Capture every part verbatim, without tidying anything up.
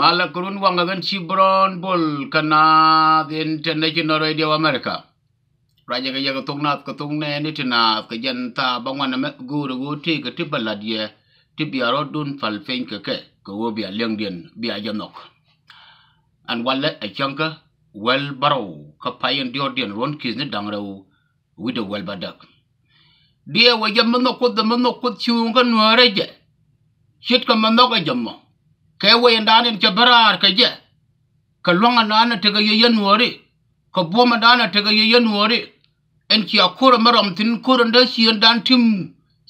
Malɛ kɛ run waŋ kɛ ɣän ci Brown Bol kä Naath International Radio America. Ruacɛ kɛ yɛ kɛ thok Naath kɛ thok nɛɛni ti naath kɛ jɛn thaa bäŋuan ɛmɛ go̱o̱rɛ ɣöö tëëkɛ ti bä la̱t yɛ ti bia rɔ̱dun päl piny kɛ kɛ kɛ ɣöö bia liɛŋdiɛn bia jɛ nhɔk. Ɛn walɛ ɛ cäŋkä wäl bärɔw kä pay in diɔ̱ɔ̱rdiɛn ruɔ̱n ki̱thni da̱ŋ rɛw wi̱cdɛ wäl bädäk. Diɛɛwä jɛ mi nhɔk Kuoth, mi nhɔk Kuoth cuŋ kä nuäärä jɛ. Ce̱tkɛ mi nhɔk ɛ jɛ mɔ kɛ wecdan in cɛ bä raar kɛ jɛ. Kɛ lua̱ŋädan in tekɛ yɛ yɛn nuääri, kɛ buɔ̱mdan in tekɛ yɛ yɛn nuääri. Ɛn cia ko̱r ɛmɛ rɔm thi̱n, ko̱r in dee ciëŋdan tim,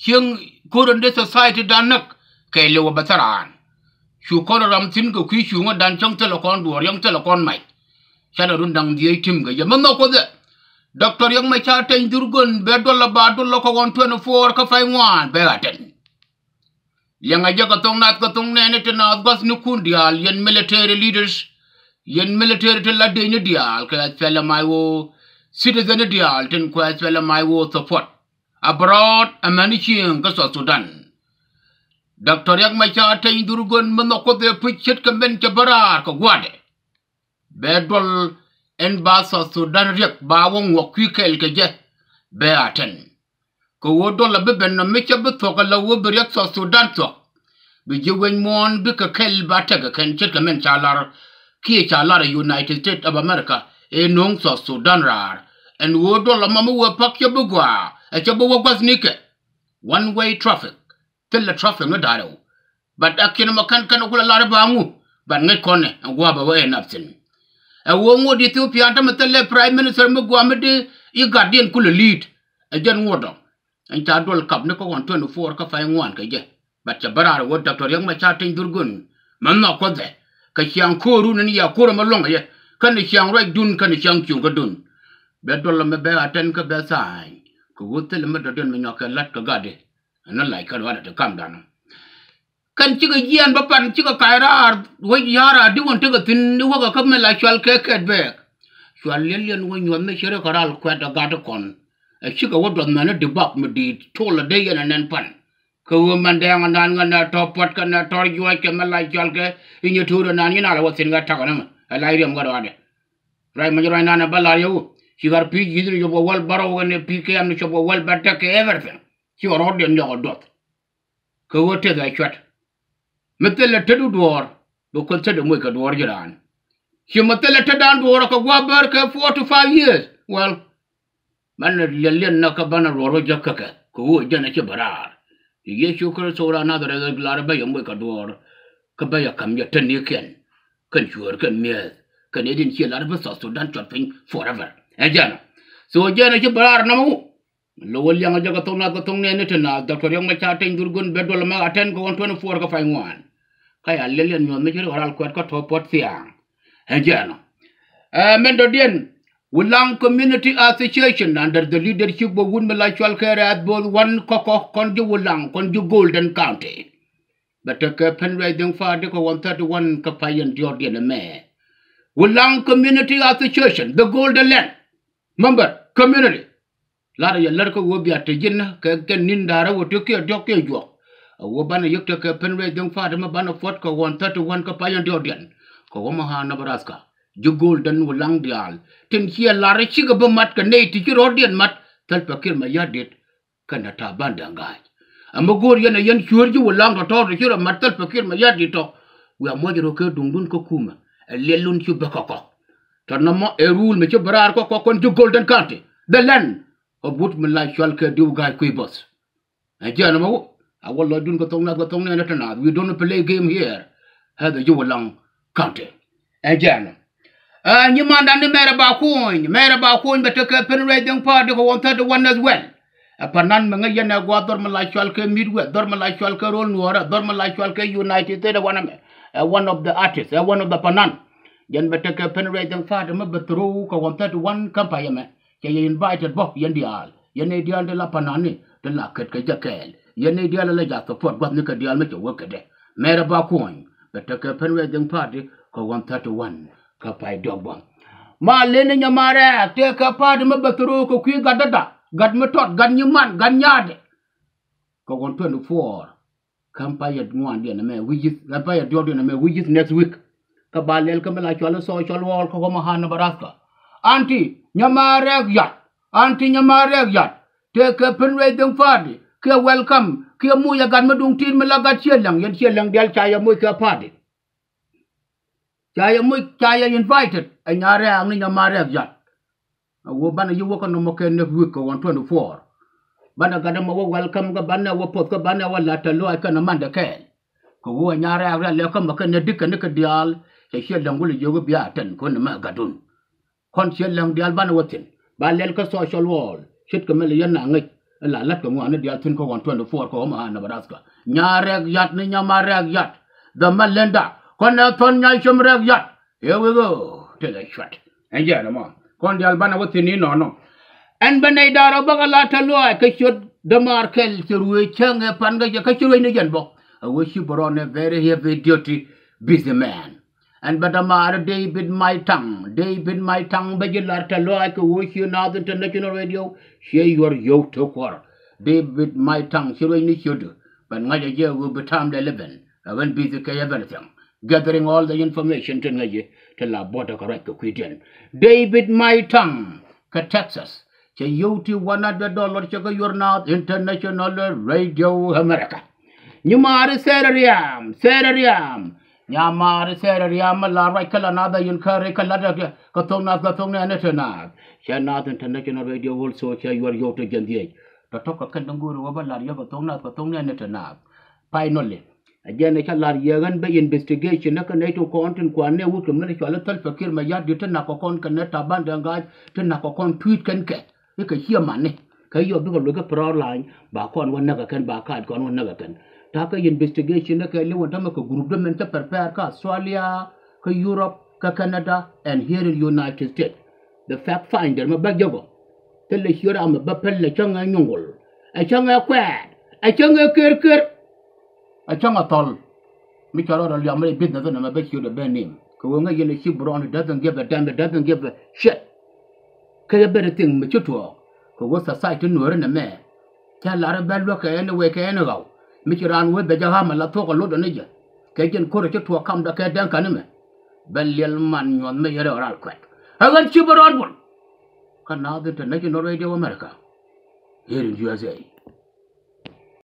cieŋ, ko̱r in dee society dan näk. Kɛ liwä bä thäraan cu kɔn rɔm thi̱n kɛ kui̱ cuŋädan cäŋ thilɛ kɔn duɔ̱ɔ̱r, yäŋ thilɛ kɔn mac. Canɛ run da̱ŋ dhieec tim kɛ jɛ mi nhɔk Kuoth ɛ. Doctor Riek Machar Teny Dhurgon bɛ duɔl ɛ ba duɔl ɛ kɛ ɣɔn twenty four kä pay ŋuan bɛ a tɛn. Liɛŋɛ jɛ kɛ thok Naath kɛ thok nɛɛni ti naath gua̱thnikun diaal, yɛn military leaders, yɛn military ti la dëëcni diaal kɛ SPLM-IO, citizen diaal tin kuɛ SPLM-IO support abroad, amäni cieŋ kä South Sudan. Doctor Riek Machar Teny Dhurgon mi nhɔk Kuoth ɛ puc ce̱tkɛ min cɛ bä raar kɛ gua̱dɛ. Bɛ duɔl ɛn ba South Sudan riɛk ba wä ŋuɔk kui̱ kɛl kɛ jɛ bɛ a tɛn. Kɛ ɣöö duɔl a bi ben nɔ mi cä bi thuɔ̱k ala ɣöö bi riɛk South Sudan thuɔ̱k. Bi ji̱ wec muɔ̱ɔ̱n bikɛ kɛl ba tekɛ kɛn ce̱tkɛ min ca lar kiɛ ca lar ɛ United States of America ëë no̱o̱ŋ South Sudan raar. Ɛn ɣöö duɔl a mɔ mi wee pa̱k cä bi gɔaa ɛ cä bi wä gua̱thnikɛ. One way traffic. Thilɛ traffic ni da̱rɛw. But a kiɛn mɔ kɛn kɛn kulɛ lar ba ŋu. But ŋäc kɔnɛ ɛn gua̱a̱ bɛ wä ɛ nap thi̱n. Ɛ wä ŋot Ethiopia tämɛ thilɛ prime minister mi gua̱a̱ mi di i̱ gatdiɛn kulɛ li̱i̱t. Ɛ jɛn ŋot ɔ. Ɛn ca duɔl kap ni kä ɣɔn twenty four kä pay ŋuan kɛ jɛ. But cɛ bä raar ɛ wä Doctor Riek Machar Teny Dhurgon mi nhɔk Kuoth ɛ. Kɛ ciaŋ ko̱o̱run ɛn yia ko̱o̱r ɛmɛ luɔ̱ŋ ɛ yɛ. Kɛnɛ ciaŋ ruacdun kɛnɛ ciaŋ cuŋkädun. Bɛ duɔl ɛmɛ bɛ a tɛn kä bɛ tha̱a̱ny. Kɛ ɣöö thilɛ mi dɔ̱diɛn mi nyɔk kɛ la̱t kɛ gatdi. Ɛn ni lac kä ruaadɛ ti kamdan. Kɛn cikɛ jiɛɛn bä pan cikɛ kac raar wec ya̱r a di wän tekɛ thi̱n i̱ wäkɛ kä mi la cual kɛ kɛt bɛɛk. Cual liɛl liɛn wä nyuɔ̱th mi ci rek kɛ ral kuɛt ɛ gat ikɔn. Ɛ cikɛ wä duɔth mɛn i̱ di bak mi di̱i̱t tol ɛ dee yɛn ɛ nɛn pan. Kɛ ɣöö mɛn dɛɛŋ ɛnan ŋän ɛ tɔ̱ puɔ̱t kɛn ɛ tɔ̱r juɔc kɛ mi la cual kɛ i̱ nyɛ tuur ɛnan nyin alɛ wä thi̱n kɛ ta̱k ɛnɛ mɛ ɛ la i̱ riɛm kɛ ruaadɛ. Ruac mɛ ci ruac nan ɛ bä lar yɛ wä ci ɣar pi̱i̱ ji̱th ni cop kɛ wäl bärɔw kɛn ɛ pi̱i̱ kɛm ni cop kɛ wäl bädäk kɛ everything. Ci ɣɔr ɣɔr diɛn nyɔk ɛ duɔth. Kɛ ɣöö teth ɛ cuɛt. Mi thilɛ tetdu duɔ̱ɔ̱r bɛ Kuoth tetdɛ moc kɛ duɔ̱ɔ̱r ji̱ raan. Ci mi thilɛ tetdan duɔ̱ɔ̱r kɛ gua̱a̱ bär kɛ four to five years. Well, banɛ liɛl liɛn näk kä banɛ ruɔ̱r wä jäk kä kɛ kɛ ɣöö jɛn ɛ ci bɛ raar. Ci Yecu Kritho raan Nadharɛth lar bä yɛ moc kɛ duɔ̱ɔ̱r. Kä bä yɛ ka̱m yɛ tetnikiɛn kɛn cuäär kɛn mi̱eth kɛn ëë din ciɛ lar bä South Sudan cuɔt piny forever. Ɛ jɛn ɔ. So jɛn ɛ ci bɛ raar namɛ wu. Lo wä liaŋ a jɛ kɛ thok nath kɛ thok nɛɛni ti naath Doctor Riek Machar Teny Dhurgon bɛ duɔl mɛ a tɛn kɛ ɣɔn twenty four kɛ pay ŋuan. Kä ya liɛl yɛn nyuɔ̱th mi ci ri ɣɔral kuɛt kä tɔ̱ puɔ̱t thia̱a̱ŋ. Ɛ jɛn ɔ. Ɛ mɛn dɔ̱diɛn Wulaŋ Community Association under the leadership of wut mi la cual kɛ Rɛth Both Wan kɔkɔ kɔn ji̱ Wulaŋ kɔn ji̱ Golden County. Bɛ tekɛ Pɛn Ruɛc Dheŋ Pa̱a̱t di kɛ ɣɔn thirty one kɛ pay yɛn diɔ̱ɔ̱kdiɛn ɛmɛ. Wulaŋ Community Association, the Golden Land. Member, community. Lar yɛ lär kä ɣöö bia te ji̱n kɛ kɛn ni̱n da̱rä wä ti kiɛ diɔ̱k kiɛ juɔk. A ɣöö banɛ yek tekɛ Pɛn Ruɛc Dheŋ Pa̱a̱t ɛmɛ banɛ puɔ̱t kɛ ɣɔn thirty one kä pay yɛn diɔ̱ɔ̱kdiɛn. Kɛ Omaha, Nebraska. Ji̱ Golden Wulaŋ diaal tin ciɛ lar cikɛ bi mat kɛ nɛy ti ci rɔ̱ɔ̱diɛn mat. Thil pɛ kiɛt mɛ ya̱r diet. Kɛnɛ Taban Dɛŋ Ga̱a̱c. Ɛmɛ go̱o̱r yɛn ɛ yɛn cuäär ji̱ Wulaŋ tɔ̱tɔ̱ ti ci rɔ mat thil pɛ kiɛt mɛ ya̱r diet tɔ. Wiaa muɔc rɔ kɛ duŋdun kä kumɛ ɛ liɛlun ci bä kɔkɔ. Tɔ nɔmɔ ɛ rule mi ci bä raar kɔkɔ kɔn ji̱ Golden County. The land of wut mi la cual kɛ diw ga̱a̱c kui̱ both. Ɛ jɛn ɛmɛ wä a wä lɔcdun kɛ thok nath kɛ thok nɛɛni ti naath. We don't play game here. Ɛ dhɛ ji̱ Wulaŋ County. Ɛ jɛn ɔ. Ɛ nyimandan ni Mɛrɛ Bakuny, Mɛrɛ Bakuny bɛ tekɛ Pɛn Ruɛc Dheŋ Pa̱a̱t di kɛ ɣɔn thirty one as well. Ɛ panan mɛ ŋäc yɛn ɛ gua̱a̱th dhɔr mi la cual kɛ Midwest, dhɔr mi la cual kɛ Rol Nuɔrɛ, dhɔr mi la cual kɛ United States ɛ wanɛ mɛ. Ɛ one of the artists, ɛ one of the panan. Yɛn bɛ tekɛ Pɛn Ruɛc Dheŋ Pa̱a̱t mɛ bɛ throw kɛ ɣɔn thirty one kä pay ɛmɛ. Cɛ yɛ invited bä yɛn diaal. Yɛn nɛy diaal ti la panani ti la ket kɛ jɛ kɛɛl. Yɛn nɛy diaal ala ja support gua̱thnikɛ diaal mi cɛ wä ketdɛ. Mɛrɛ Bakuny bɛ tekɛ Pɛn Ruɛc Dheŋ Pa̱a̱t kɛ ɣɔn thirty one kä pay diɔ̱k bä. Ma leni nyɛ marɛ tekɛ pa̱a̱t mi bɛ throw kɛ kui̱ gatdäda, gat mi tɔt, gat nyiman, gat nyaatdɛ. Kɛ ɣɔn twenty four. Kä pay yɛ ŋuandiɛn ɛmɛ, which is, kä pay yɛ diɔ̱kdiɛn ɛmɛ, which is next week. Kä ba lɛl kä mi la cual i̱ social world kä Omaha, Nebraska. Auntie Nyamaar Rɛk Yat. Auntie Nyamaar Rɛk Yat. Tëë kɛ fundraising party kiɛ welcome kiɛ muc ɛ gat mi duŋ ti̱i̱t mi la gat Ciɛ Läŋ, yɛn Ciɛ Läŋ diaal ca yɛ muc kɛ party. Ca yɛ muc, ca yɛ invited ɛ Nyaar Rɛk ni Nyamaar Rɛk Yat. A ɣöö banɛ yi wä kä nɔmɔ kɛ next week kɛ ɣɔn twenty four. Banɛ gat ɛmɔ wä welcome kä banɛ wä poth kä banɛ wä la̱t tɛ̈th lɔaac kɛnɛ mandɛ kɛɛl. Kɛ ɣöö ɛ Nyaar Rɛk Yat lɛ kä mɔ kɛnɛ di̱k kɛnɛ kɛ diaal. Cɛ Ciɛ Läŋ wä lɛ jiök i̱ bia tɛn kɔn ni mɛ gatdun. Kɔn Ciɛ Läŋ diaal banɛ wä thi̱n ba lɛl kä social world ce̱tkɛ mi lɛ yɛn na ŋäc. Ɛ la la̱t kɛ ŋɔaani diaal thi̱n kä ɣɔn twenty four kɛ Omaha, Nebraska. Nyaar Rɛk Yat ni Nyamaar Rɛk Yat. The Melinda. Kɔn ɛ Thɔn Nyacom Rɛk Yat. Here we go. Tëë lɛ cuat. Ɛn jɛɛn ɛmɔ kɔn diaal banɛ wä thi̱n inɔnɔ. Ɛn bä nɛy da̱ŋ rɛw bäkɛl a la̱t tɛ̈th lɔaac kä ciöt dämaar kɛl ci ruëëc cäŋ ɛ pan kä jɛ kä ci ruëëc ni jɛn bä. A wee ci bɛ rɔn ɛ very heavy duty busy man. Ɛn bä dämaar David Maitaŋ, David Maitaŋ bä ji̱ la̱t tɛ̈th lɔaac kɛ ɣöö ci Naath International Radio ciɛ yuɔr yio̱w te kuɔr. David Maitaŋ ci ruëëc ni ciötdu. Bän ŋa̱c ɛ jɛ ɣöö bi time dɛ eleven. Ɛ ɣän busy kɛ everything. Gathering all the information tin ŋäc ji̱ ti la buɔ̱t ɛ kɛ ruac kɛ kui̱diɛn. David Maitaŋ kä Texas. Cɛ yio̱w ti one hundred dollar cɛ kɛ yuɔr Naath International Radio America. Nyimaari Thɛɛrɛ Riam, Thɛɛrɛ Riam. Nyamaari Thɛɛrɛ Riam mi la ruac kä la Naath a yin kä ri kä lat ɛ kɛ thok Naath kɛ thok nɛɛni te Naath. Cɛ Naath International Radio also cɛ yuɔr yio̱w te jiɛn dhieec. Tɔ̱tɔ̱ kɛ kɛn däŋ go̱o̱ri wä bä lar yɛ kɛ thok Naath kɛ thok nɛɛni te Naath. Finally, ɛ jɛn ɛ cä lar yɛ ɣän bä investigation ni kä nɛy tin kɔn tin kuan nɛ wut kɛ mi ni cɔal i̱ Salva Kiir Mayardit ti nak kɛ kɔn kɛnɛ Taban Deng Gai ti nak kɛ kɔn tui̱t kɛn kɛ i̱ kɛ ciɛ mani. Kɛ yɔ bikɛ luɔc kä front line ba kɔn wä näk ɛ kɛn ba kaat kɔn wä näk ɛ kɛn. Ta̱a̱ kä investigation ni kɛ li̱w ɛn tämɛ kɛ group dämɛn cä prepare kä Australia, kä Europe, kä Canada, and here in United States. The fact finder mɛ bä jɛ gɔ. Thilɛ ciöt ram mɛ bä päl ɛ cäŋ ɛ nyuŋgul, ɛ cäŋ ɛ kuɛɛt, ɛ cäŋ ɛ ker ker, ɛ cäŋ ɛ thɔl. Mi cɛ rɔɔdɛ liam rɛy business ɛn ɛmɛ bä ciöt ɛ bä nim kɛ ɣöö ŋäc yɛn ɛ ci bi rɔɔn, it doesn't give a damn, it doesn't give a shit. Kä everything mi ci tuɔɔk kɛ ɣöö society nuääri nɛmɛ. Cä lar ɛ bä luäk kɛ anyway kɛ anyhow. Mi ci raan wee bɛ jɛ ɣa̱a̱m ɛ la thuɔ̱k ɛ lotdɛ ni jɛ kɛ jɛn ko̱r ɛ ci tuɔɔk kamdɛ kɛ dɛŋ ka̱n ɛmɛ. Bä liɛl man nyuɔ̱th mi yɛn rɛw ral kuɛt. Ɛ ɣän ci bä rɔɔd bul. Kä Naath International Radio America. Here in U S A.